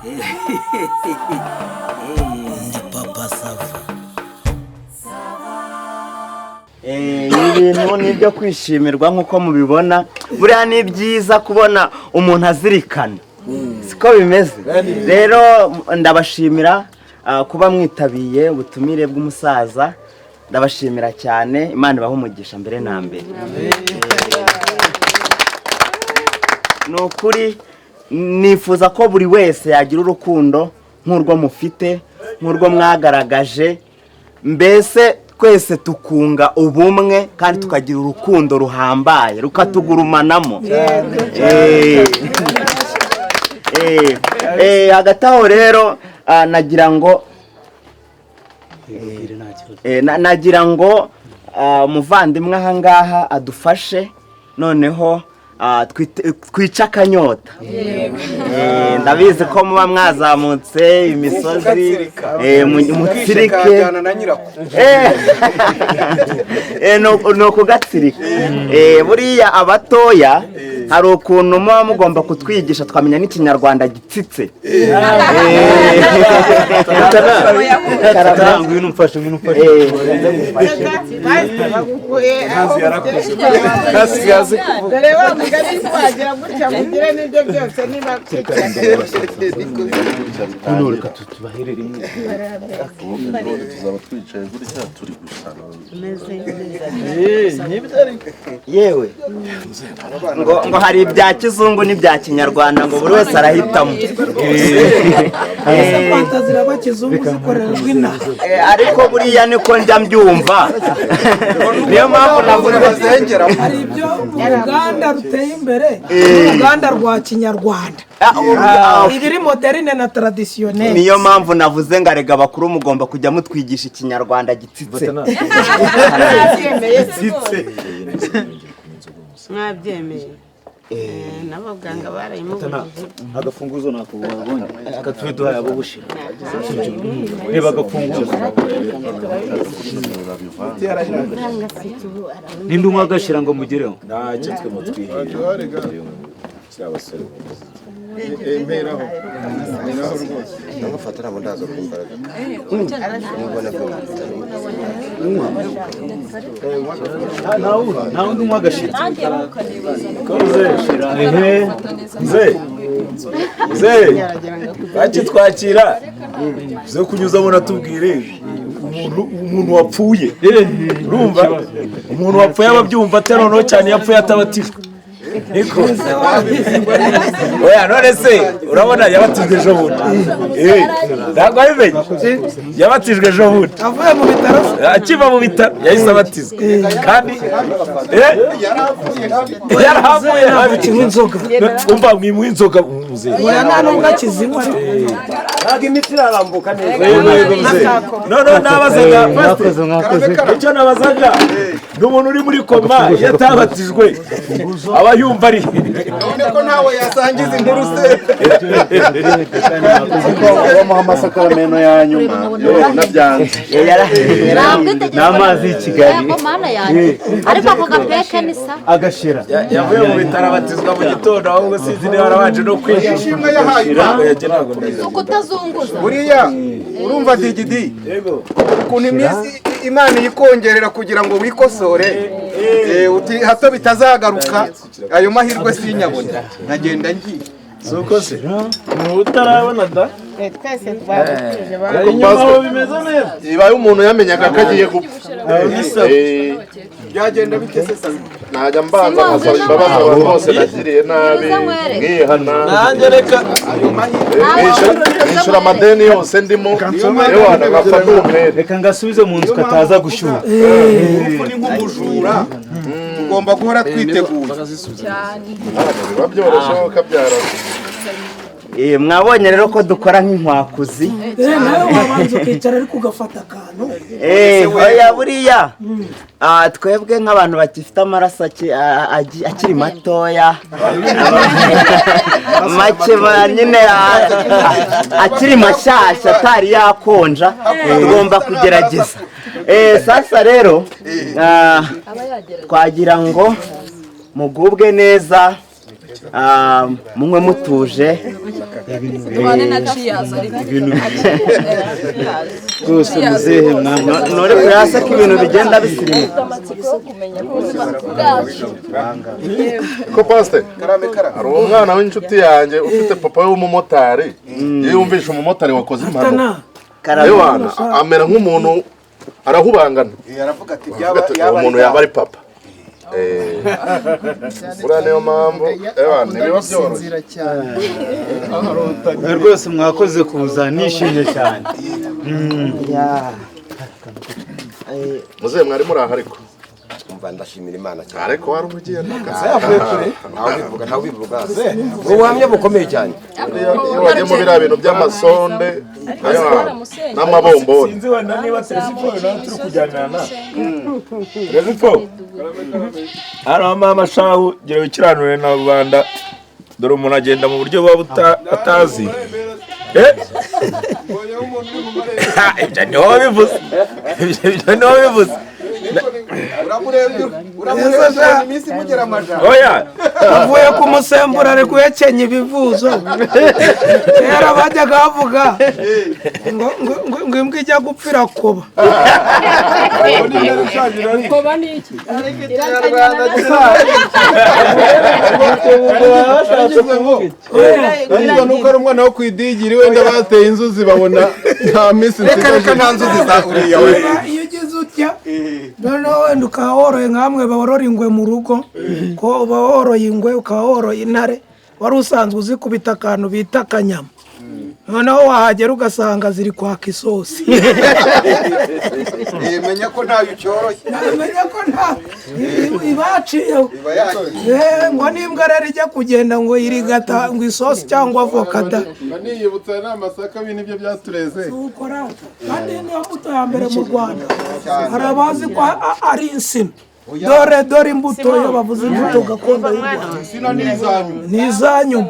Ndi Papa Sava. Ibi bintu ni ibyo kwishimirwa nk'uko mubibona. Buriya ni byiza kubona umuntu azirikana, siko bimeze. Rero ndabashimira kuba mwitabiye ubutumire bw'umusaza. Ndabashimira cyane, Imana ibahe umugisha. Mbere na mbere, ni ukuri nifuza ko buri wese yagira urukundo nk'urwo mufite, nk'urwo mwagaragaje, mbese twese tukunga ubumwe kandi tukagira urukundo ruhambaye rukatugurumanamo. Hagati aho rero nagira ngo umuvandimwe ahangaha adufashe, noneho twice akanyota. Ndabizi ko muba mwazamutse imisozi, mutsirike. Kajyana na nyirako. Ni ukugatsirika. Buriya abatoya hari ukuntu muba mugomba kutwigisha twamenya n'ikinyarwanda gitsitse. Ngwino umfashe, ngwino umfashe. Dore wa mugani, wagira gutya mugire n'ibyo byose niba. Noneho reka tubahere rimwe. Ubundi tuzaba twicaye gutya turi gusana. Yewe, ngo hari ibya kizungu n'ibya kinyarwanda, ngo buri wese arahitamo. Fanta ziraba kizungu zikorerwa inaha. Ariko buriya niko njya mbyumva, niyo mpamvu navuze. Hari ibyo uruganda ruteye imbere n'uruganda rwa kinyarwanda, ibiri moderne na traditionnel. Niyo mpamvu navuze ngo arega abakuru mugomba kujya mutwigisha ikinyarwanda gitsitse. Mwabyemeye n'abaganga barayimubujije. Agafunguzo nako wabonye, reka tube duhaye abo bushira. Reba agafunguzo, ninde unywa agashira ngo mugereho? Ntacyo, twe mutwihere abasore. Mperaho mperaho rwose, ndamufata, ntabwo ndaza ku mbaraga. Nta wundi unywa agashira. Ehe. Mzee, mzee, bakitwakira zo kunyuzamo natubwire umuntu wapfuye. Urumva umuntu wapfuye aba abyumva ate? Noneho cyane iyo apfuye atabatijwe, niko? Oya, none se urabona yabatijwe ejo bundi? Ntabwo wabimenye, yabatijwe ejo bundi. Avuye mu bitaro. Akiva mu bitaro yahise abatizwa kandi yarahavuye habi. Kinywa inzoga. Umva, mwimuha inzoga muzehe. Oya, nta nubwo akizinywa ariko. Ntabwo imitsi irarambuka neza. Yego yego, muzehe. Noneho nabazaga Mwakoze, mwakoze. Icyo nabazaga ni umuntu uri muri koma, iyo atabatijwe aba yumva ari None ko ntawe yasangiza inkuru se? Bamuha amasakaramentu ya nyuma nabyanze. N'amazi y'i Kigali. Yego Mana yanjye, ariko ako gapeke ni sa. Agashira. Yavuye mu bitaro abatizwa mu gitondo, ahubwo sinzi niba yarabanje no kwihisha. Ishimwe yahaye Imana. Oya, njye ntabwo ndabizi. Ukutazunguza. Buriya urumva digidi Yego. ukuntu iminsi Imana iyikongerera kugira ngo wikosore, uti hato bitazagaruka, ayo mahirwe sinyabone nkagenda ngiye. Si uko se? Utarabona da. Twese twagutuje. Inyuma aho bimeze neza. Ibaye umuntu yamenyaga ko agiye gupfa, Byagenda bite se Sabi? Najya mbanza nkasaba imbabazi abantu bose nagiriye nabi, nkihana. Nanjye reka. Nishyura amadeni yose ndimo, yewana nkapfa ndi umwere. Reka ngasubize mu nzu kataza gushyuha. Urupfu ni nk'umujura, tugomba guhora twiteguye. Biba byoroshye wowe ukabyara. Mwabonye rero ko dukora nk'inkwakuzi. Nawe wabanza ukicara ariko ugafata akantu. Oya, buriya twebwe nk'abantu bagifite amaraso akiri matoya make nyine akiri mashyashya atari yakonja, tugomba kugerageza. Sasa rero twagira ngo mugubwe neza. Munywe mutuje. Rwose muzehe mwana. Nore kurasa ko ibintu bigenda bisirimuka. Ko pastor, hari umwana w'inshuti yanjye ufite papa we w'umumotari, iyo yumvishe umumotari wakoze impanuka ewana amera nk'umuntu arahubangana, aravuga ati uwo muntu yaba ari papa. Buriya niyo mpamvu ewana ntibiba byoroshye. Rwose mwakoze kuza, nishimye cyane. Muzehe mwari muri aha ariko umva ndashimira Imana cyane. Ariko wari ugiye nakaze ntawe ubivuga ubuhamya bukomeye cyane. Iyo wagiye mu biriya bintu by'amasonde n'amabomboni. Sinzi wenda niba Telesifo nawe turi kujyanana. Telesifo hano mama shahu gira wikiranure na rubanda, dore umuntu agenda mu buryo buba atazi. Ibyo niho wabivuze, ibyo niho wabivuze. Avuye kumusembura ari guhekenya ibivuzo. Kera bajyaga bavuga ngo imbwa ijya gupfira kuba. Nuko ari umwana wo kwidigiri wenda bateye inzuzi babona nta minsi reka nta nzuzi za uriya we. Iyo ugeze utya noneho wenda ukaba woroye nkamwe borora ingwe mu rugo, ko uba woroye ingwe ukaba woroye intare, wari usanzwe uzikubita akantu bita akanyama, noneho wahagera ugasanga ziri kwaka isosi. Menya ko ntayo ucyoroye, menya ko nta ibaciye ngo n'imbwa rero ijya kugenda ngo irigata ngo isosi cyangwa avokada. Niyibutsa n'amasaka bi nibyo byatureze. Kandi niyo mbuto ya mbere mu Rwanda, hari abazi ko ari insina. Dore dore imbuto iyo bavuze imbuto gakondo y'u Rwanda ni izanyuma.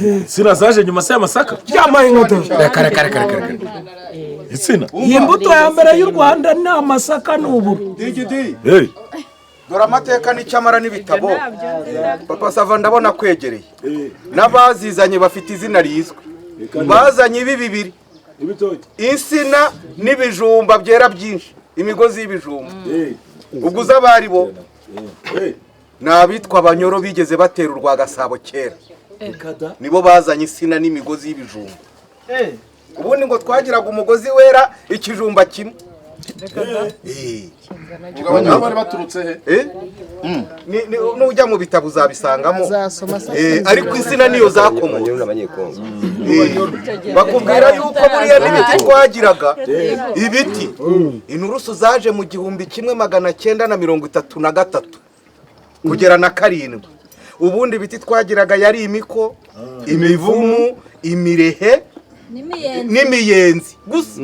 Insina zaje nyuma se y'amasaka? Byamaye inkoto. Kare kare kare kare. Insina. Iyi mbuto ya mbere y'u Rwanda ni amasaka n'uburo. Dore amateka n'icyamara n'ibitabo. Papa Sava ndabona kwegereye. N'abazizanye bafite izina rizwi. Bazanye ibi bibiri. Insina n'ibijumba byera byinshi. Imigozi y'ibijumba. Ubwo uzabari bo nabitwa abanyoro bigeze batera urwa Gasabo kera, nibo bazanye insina n'imigozi y'ibijumba. Ubundi ngo twagiraga umugozi wera ikijumba kimwe. Abanyoro bari baturutse he? Nujya mu bitabo uzabisangamo, ariko insina niyo zakomotse. Bakubwira yuko buriya n'ibiti twagiraga ibiti inturusu zaje mu 1933 kugera na 7. Ubundi ibiti twagiraga yari imiko, imivumu, imirehe n'imiyenzi gusa.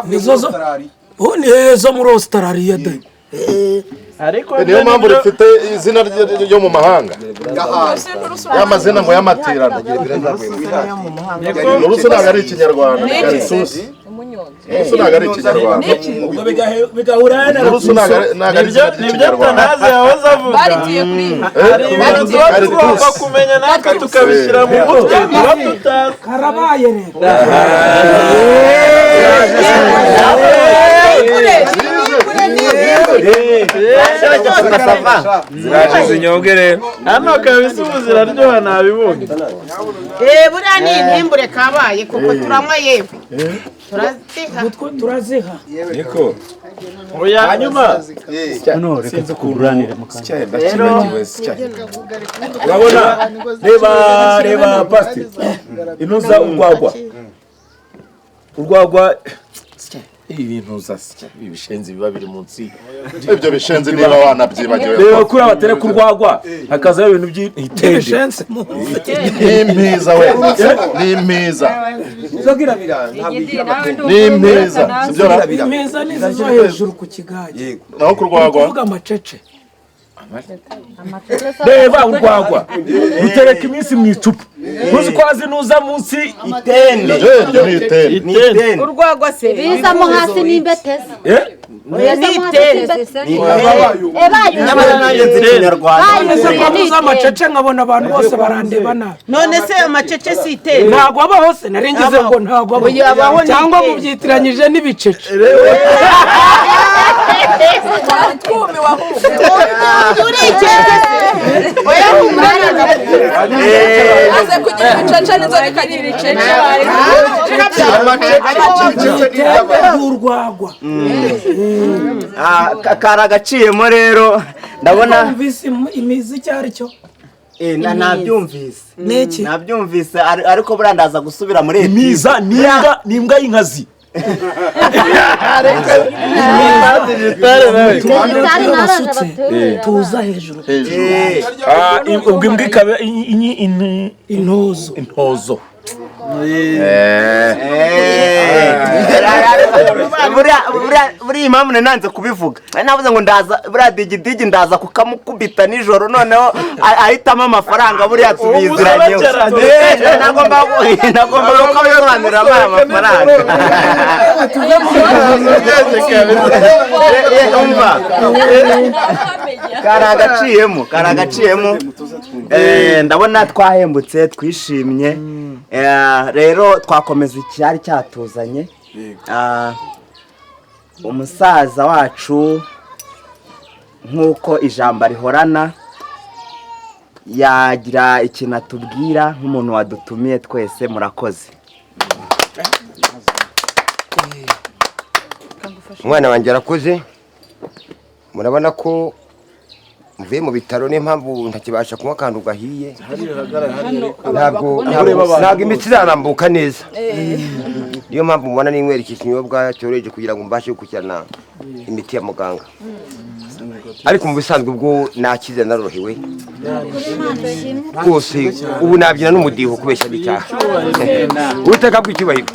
Nizo muri Australia de. Ariko niyo mpamvu rifite izina ryo mu mahanga, y'amazina ngo y'amatirano. Inturusu ntabwo ari ikinyarwanda, ni karisusi. Inturusu ntabwo ari ikinyarwanda. Inturusu ntabwo ari ikinyarwanda. Hari ibintu tuba tugomba kumenya natwe tukabishyira mu mutwe tuba tutazi. Karabaye rero. Ziraje zinyobwe rero. Hano kabisa ubu ziraryoha nabibonye. Buriya ni intimbure kabaye kuko turanywa yewe. Turaziha. Turaziha. Niko. Hanyuma sinzi kuranira mukantu. Urabona reba reba pastor inuza urwagwa. Urwagwa ibintu zasya ibishenzi biba biri munsi. Ibyo bishenzi niba wanabyibagiwe. Reba kuri abatere kurwagwa hakaza ibintu by'itende. Nimpiza we. Nimpiza. Nimpiza. Sibyo imeza nizo hejuru ku kigage. Naho kurwagwa. Kuvuga amacece. Reba urwagwa. Rutereka iminsi mu icupa. Ntuzi ko azinuza munsi itende. Itende. Urwagwa se bizamo hasi n'imbetezi. Nyamara nanjye nzi Ikinyarwanda. Amacece nkabona abantu bose barandeba nabi. None se amacece si itende? Ntabwo abaho se, nari ngize ngo ntabwo abaho, cyangwa mubyitiranyije n'ibicece. Aze kugira ibicece n'inzoga ikagira icece. Urwagwa kari agaciyemo rero ndabona imizi icyo ari cyo. Nabyumvise nabyumvise, ariko buriya ndaza gusubira muri imiza. Ni imbwa y'inkazi. Tuza hejuru ubwo imbwa ikaba intozo. Intozo. Buriya impamvu nanze kubivuga, navuze ngo ndaza buriya digidigi ndaza kukamukubita nijoro, noneho ahitamo amafaranga buriya tubiziranyeho. Nagomba kukamusobanurira abaye amafaranga. Kari agaciyemo, kari agaciyemo. Ndabona twahembutse twishimye. Rero twakomeza icyari cyatuzanye. Umusaza wacu nk'uko ijambo rihorana yagira ikintu atubwira nk'umuntu wadutumiye twese. Murakoze. Umwana wanjye arakoze, murabona ko mvuye mu bitaro, niyo mpamvu ntakibasha kunywa akantu gahiye. Ntabwo imitsi irarambuka neza, niyo mpamvu mubona ninywera iki kinyobwa cyoroheje kugira ngo mbashe gukurikirana imiti ya muganga. Ariko mu bisanzwe ubwo nakize narorohewe rwose, ubu nabyina n'umudiho kubeshya n'icyaha. Uwiteka bw'icyubahiro.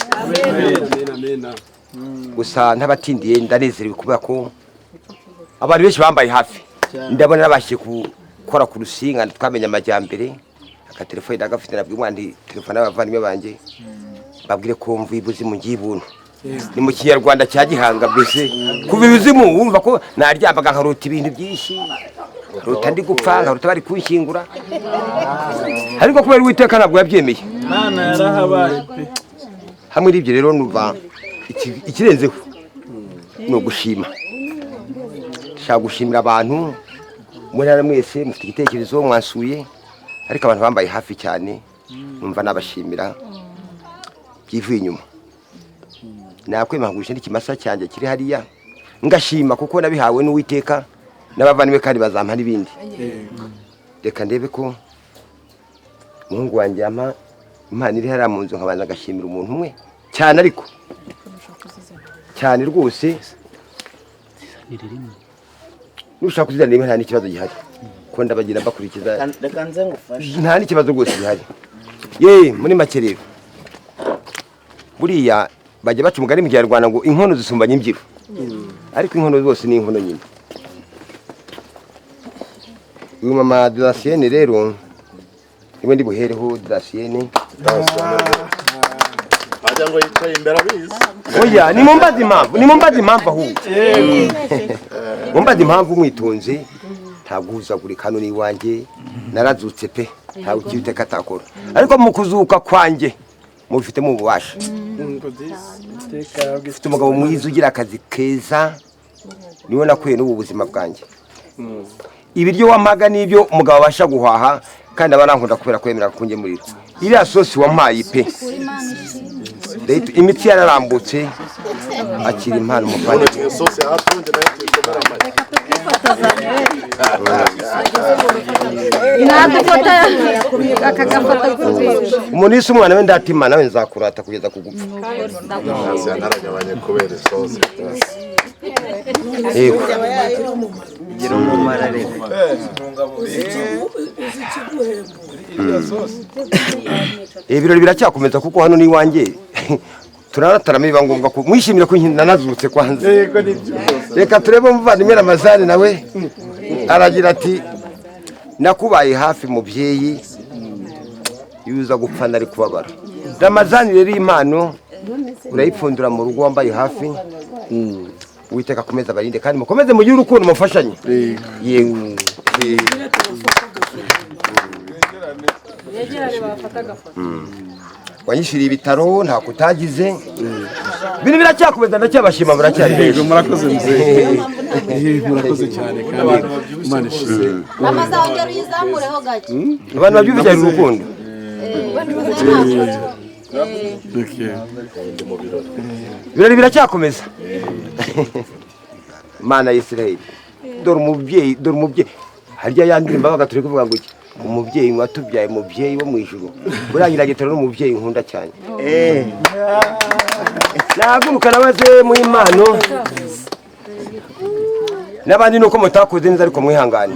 Gusa ntabatindiye, ndanezerewe kubera ko abantu benshi bambaye hafi. Ndabona nabashije gukora ku rusinga, twamenye amajyambere. Akatelefone ndagafite, nabwiye umwana telefone abavandimwe banjye babwire ko mvuye ibuzimu ngiye ibuntu. Ni mu Kinyarwanda cya gihanga mbese. Kuva ibuzimu wumva ko naryambaga nkarota ibintu byinshi, nkarota ndi gupfa, nkarota bari kunshyingura, ariko kubera Uwiteka ntabwo yabyemeye. Imana yarahabaye pe. Hamwe n'ibyo rero numva ikirenzeho ni ugushima. Ndashaka gushimira abantu muri hano mwese mufite igitekerezo mwansuye, ariko abantu bambaye hafi cyane numva nabashimira byivuye inyuma. Nakwemanguje n'ikimasa cyanjye kiri hariya ngashima kuko nabihawe n'Uwiteka n'abavandimwe kandi bazampa n'ibindi. Reka ndebe ko umuhungu wanjye yampa impano iri hariya mu nzu, nkabanza ngashimira umuntu umwe cyane, ariko cyane rwose. Nushaka kuzizanira nta n'ikibazo gihari, ko ndabagira mbakurikiza nta n'ikibazo rwose gihari. Ye muri make rero buriya bajya baca umugani mu Kinyarwanda ngo inkono zisumbanya imbyiro, ariko inkono zose ni inkono nyine. Uyu mama Dasienne rero niwe ndi buhereho. Dasienne ajya ngo yicaye imbere abizi. Oya, ni mumbaze impamvu, ni mumbaze impamvu ahubwo. Mumbaze impamvu mwitonze, ntaguhuzagurika hano n'iwanjye narazutse pe, ntawe ukibiteka atakora. Ariko mu kuzuka kwanjye mubifitemo ububasha. Mfite umugabo mwiza ugira akazi keza, niwe nakuye n'ubu buzima bwanjye. Ibiryo wampaga n'ibyo umugabo abasha guhaha, kandi aba arankunda kubera kwemera kungemurira. Iriya sosi wampaye pe, imitsi yararambutse, akira impano umuvandimwe. Umuntu yise umwana we ndatima, nawe nzakurata kugeza ku gupfa. Yego. Ibirori biracyakomeza kuko hano ni iwanjye turaratarama, biba ngombwa ko mwishimira ko nanazutse kwanza. Reka turebe umuvandimwe Ramazani nawe aragira ati nakubaye hafi mubyeyi, Iyo uza gupfa nari kubabara. Ramazani rero impano urayipfundura mu rugo wambaye hafi. Uwiteka akomeze abarinde kandi mukomeze mugire urukundo mufashanye. Yego. Wanyishyuriye ibitaro nta kutagize. Ibintu biracyakomeza ndacyabashima muracyari benshi. Murakoze mzee. Murakoze cyane kandi Imana ishize. Amazongera uyizamureho gake. Abantu babyumvira urukundo. Ibirori biracyakomeza. Mana ya Isirayeli, dore umubyeyi, dore umubyeyi. Harya yandirimba baga turi kuvuga ngo iki? Umubyeyi watubyaye, umubyeyi wo mu ijuru. Buriya nyiragetero n'umubyeyi nkunda cyane. Nahaguruka nabaze mu impano. N'abandi nuko mutakoze neza ariko mwihangane.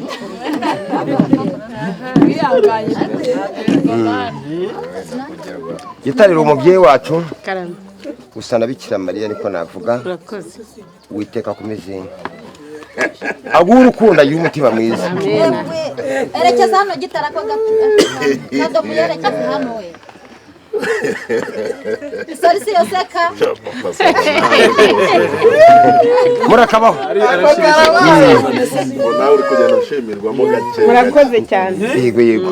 Gitariro umubyeyi wacu gusa na Bikira Mariya niko navuga. Uwiteka akomeze aguhe urukundo, agira umutima mwiza. Erekeza hano gitara ko gato muyerekeza hano we. Sorry si yoseka. Murakabaho. Nawe uri kugenda ushimirwamo gake. Murakoze cyane. Yego yego.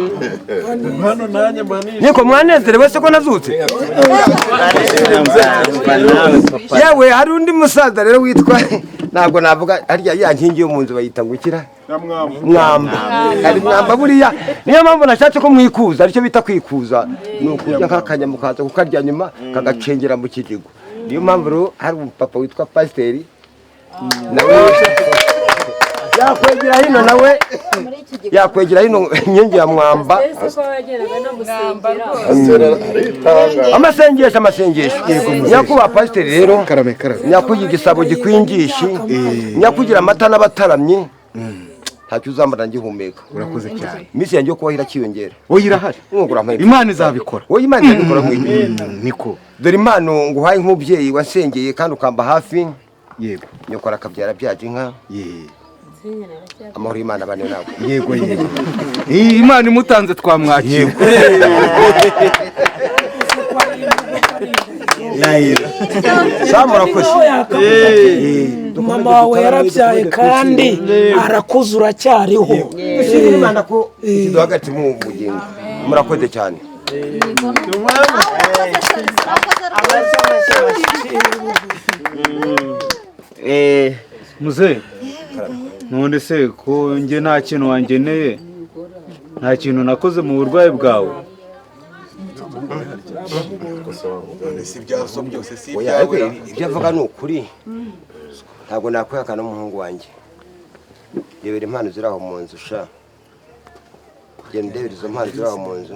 Hano nanjye mbanisha. Niko mwanezerewe se ko nazutse? Yewe hari undi musaza rero witwa ntabwo navuga harya ya nkingi yo mu nzu bayita ngukira mwamba. Hari mwamba buriya niyo mpamvu nashatse ko mwikuza, aricyo bita kwikuza ni ukurya kakanya mukaza kukarya nyuma kagacengera mu kijigo. Niyo mpamvu rero hari umupapa witwa pasiteri nawe yakwegera hino, nawe yakwegera hino inkingi ya mwamba. Amasengesho amasengesho. Nyakuba pasiteri rero nyakugira igisabo gikwingishi, nyakugira amata n'abataramyi, ntacyo uzambara ngihumeka. Urakoze cyane. Iminsi yanjye yo kubaho irakiyongera. Wowe irahari. Imana izabikora. Wowe Imana izabikora mw'iyi. Niko. Dore impano nguhaye nk'umubyeyi wasengeye kandi ukamba hafi. Yego. Nyokora akabyara byaje inka. Amahoro y'Imana abane nawe. Yego yego. Imana imutanze twamwakira. Murakoze. Mama wawe yarabyaye kandi arakuze uracyariho. Dushimira Imana ko ikiduhagaritse mu bugingo. Murakoze cyane. Muze none se ko nge nta kintu wangeneye, nta kintu nakoze mu burwayi bwawe? Ibyo avuga ni ukuri, ntabwo nakwihakana n'umuhungu wanjye. Rebera impano ziri aho mu nzu sha, genda ndebera izo mpano ziri aho mu nzu.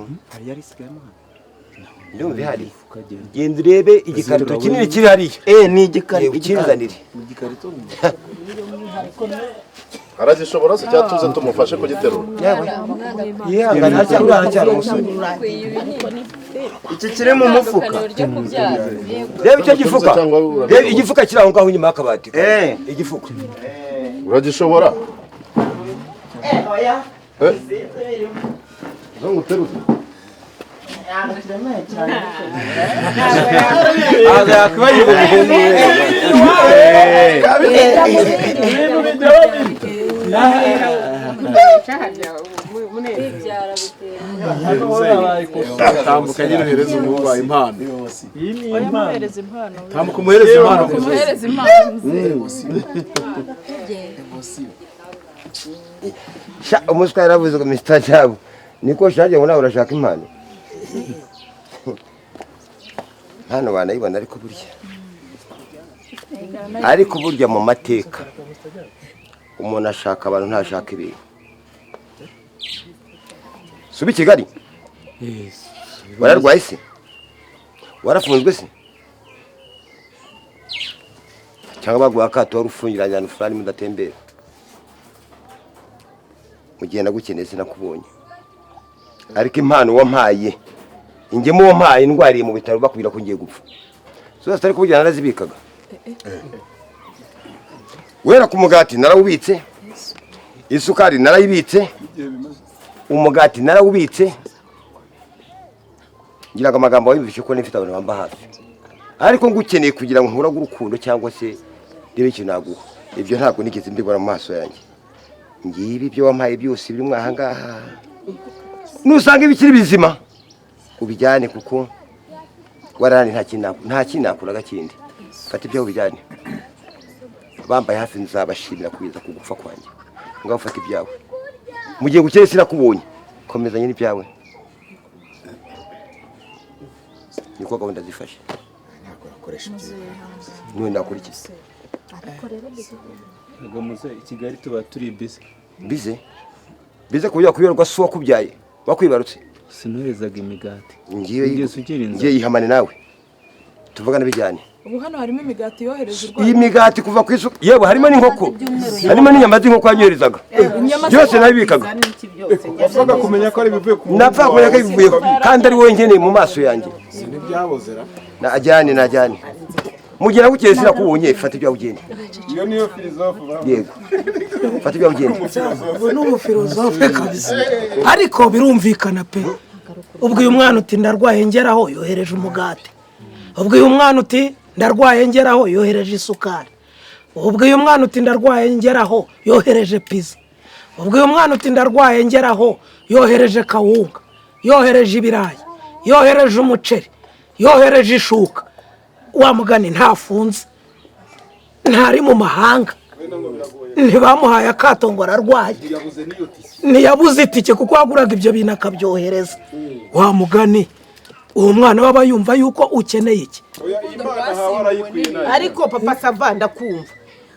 Ndumva ihari. Genda urebe igikarito kinini kiri hariya. Ni igikarito. Ukinzanire. Aragishobora se cyangwa tuze tumufashe kugiterura? Yihangane aracyari umusore. Iki kiri mu mufuka. Reba icyo gifuka. Reba igifuka kiri aho ngaho inyuma y'akabati. Igifuka. Uragishobora? Oya. Ntuterure. Tambuka nyine uhereze umuhungu impano. Tambuka umuhereze impano. Sha umuswa yaravuze ngo Mr. Jabo niko shaje ngo nawe urashaka impano. Hano banayibona ariko burya mu mateka umuntu ashaka abantu ntashaka ibintu. Subi Kigali. Wararwaye se? Warafunzwe se? Cyangwa baguha akato wari ufungiranye ahantu fulani mudatembera? Mugenda gukeneye sinakubonye. Ariko impano wampaye, ingemu wampaye indwariye mu bitaro bakubwira ko ngiye gupfa. Zose ariko burya narazibikaga. Wera ku mugati narawubitse, isukari narayibitse, umugati narawubitse, Ngira ngo amagambo wayumvishe ko nifite abantu bamba hafi, ariko ngukeneye kugira ngo nkurage urukundo cyangwa se ndebe ikintu naguha. Ibyo ntabwo nigeze mbibona mu maso yanjye. Ngibi ibyo wampaye byose biri mwaha ngaha, nusanga ibikiri bizima ubijyane, kuko warani nta kintu nakuraga kindi. Fata ibyo ubijyane, bambaye hafi nzabashimira kugeza ku gupfa kwanjye. Ngaho fata ibyawe, mu gihe gukeye sinakubonye, komezanye n'ibyawe. Niko gahunda zifashe. None nakora iki? Ntabwo muze i Kigali tuba turi bize. Bize? Bize kubya kuyorwa si wakubyaye, wakwibarutse. Sinoherezaga imigati. Ngiye yihamane nawe. Tuvugana bijyane. Ubu hano harimo imigati yohereza urwaye. Iyi migati kuva ku isuka, yewe harimo n'inkoko. Harimo n'inyama z'inkoko yanyoherezaga. Byose nabibikaga. Wapfaga kumenya ko ari bivuye ku muntu. Napfa kumenya ko ari bivuye kandi ari wowe nkeneye mu maso yanjye. Ntibyabozera. Najyane najyane. Mugira gukeye sinakubonye, fata ibyawe ugende. Iyo niyo filozofe. Yego. Fata ibyawe ugende. Ubu ni ubufilozofe kabisa. Ariko birumvikana pe. Ubwo uyu mwana uti ndarwaye ngeraho yohereje umugati. Ubwo uyu mwana uti ndarwaye ngeraho yohereje isukari. Ubwo uyu mwana uti ndarwaye ngeraho yohereje pizza. Ubwo uyu mwana uti ndarwaye ngeraho yohereje kawunga, yohereje ibirayi, yohereje umuceri, yohereje ishuka. Wa mugani ntafunze, ntari mu mahanga, ntibamuhaye akato ngo ararwaye, ntiyabuze itike kuko yaguraga ibyo bintu akabyohereza. Wa mugani uwo mwana baba yumva yuko ukeneye iki. Ariko papa Sava ndakumva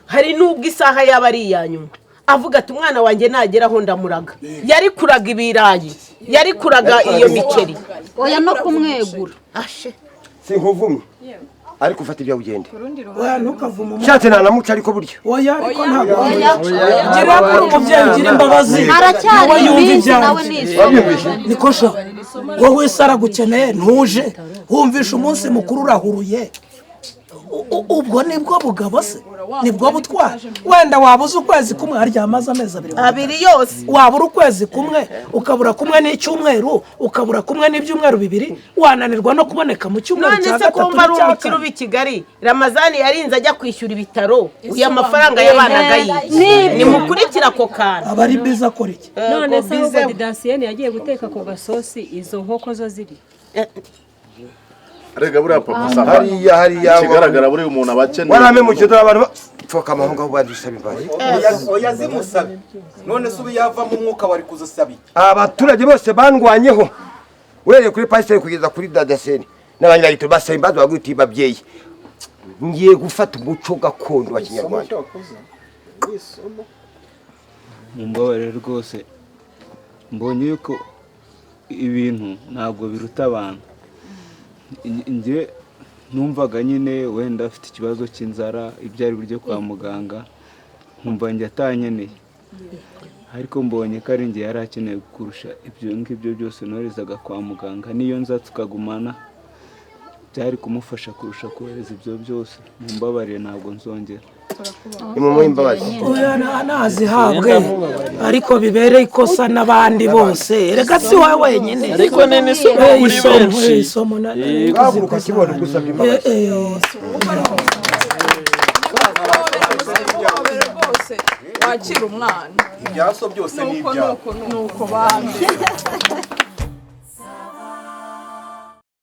hari nubwo isaha yaba ari iya nyuma avuga ati umwana wanjye nageraho ndamuraga. Yari kuraga ibirayi, yari kuraga iyo miceri, oya no kumwegura. Ashe sinkuvumye ariko ufata ibyo ugende. Oya ntukavuma umuntu. Shatse nanamuca ariko buryo. Oya ariko ntabwo. Gira kuri umubyeyi ugira imbabazi. Aracyari iminsi nawe ni Wabyumvishe? Niko sha. Wowe se aragukeneye ntuje. Wumvisha umunsi mukuru urahuruye. Ubwo nibwo bugabo se? Nibwo butwara. Wenda wabuze ukwezi kumwe haryamaze amezi abiri. Abiri yose. Wabura ukwezi kumwe, ukabura kumwe n'icyumweru, ukabura kumwe n'ibyumweru bibiri, wananirwa no kuboneka mu cyumweru cya None se gatatu kumva ari n'icya umukire kane. uba i Kigali, Ramazani yarinze ajya kwishyura ibitaro, uyu amafaranga yabanaga yiye. Nimukurikira ako kantu. Aba ari biza akora iki? None se ahubwo Didasiyeni yagiye guteka ku gasosi, izo nkoko zo ziri. Rega buriya papa Sava. Hariya ikigaragara buri umuntu abakeneye. Warame mu kido abantu pfoka amahanga aho badusaba imbabazi. Oya zimusabe. None se ubu yavamo umwuka wari kuzusaba iki? Abaturage bose bandwanyeho. Uhereye kuri pasiteri kugeza kuri Dadaseni n'abanyagito basaba imbabazi bavuga uti babyeyi ngiye gufata umuco gakondo wa Kinyarwanda. Mumbabarire rwose, mbonye yuko ibintu ntabwo biruta abantu. Njye numvaga nyine wenda afite ikibazo cy'inzara ibyo ari buryo kwa muganga, nkumva njye atankeneye, ariko mbonye ko ari njye yari akeneye kurusha ibyo ngibyo byose noherezaga kwa muganga. Niyo nza tukagumana byari kumufasha kurusha kohereza ibyo byose. Mumbabarire ntabwo nzongera. Nimumuhe imbabazi. Oya nazihabwe ariko bibereye ikosa n'abandi bose. Erega si wowe wenyine. Ariko ni n'isomo kuri benshi. Isomo na Haguruka kibona ugusabye imbabazi. Rwose wakira umwana. Ibyaso byose ni ibyawe. Nuko nuko bambe.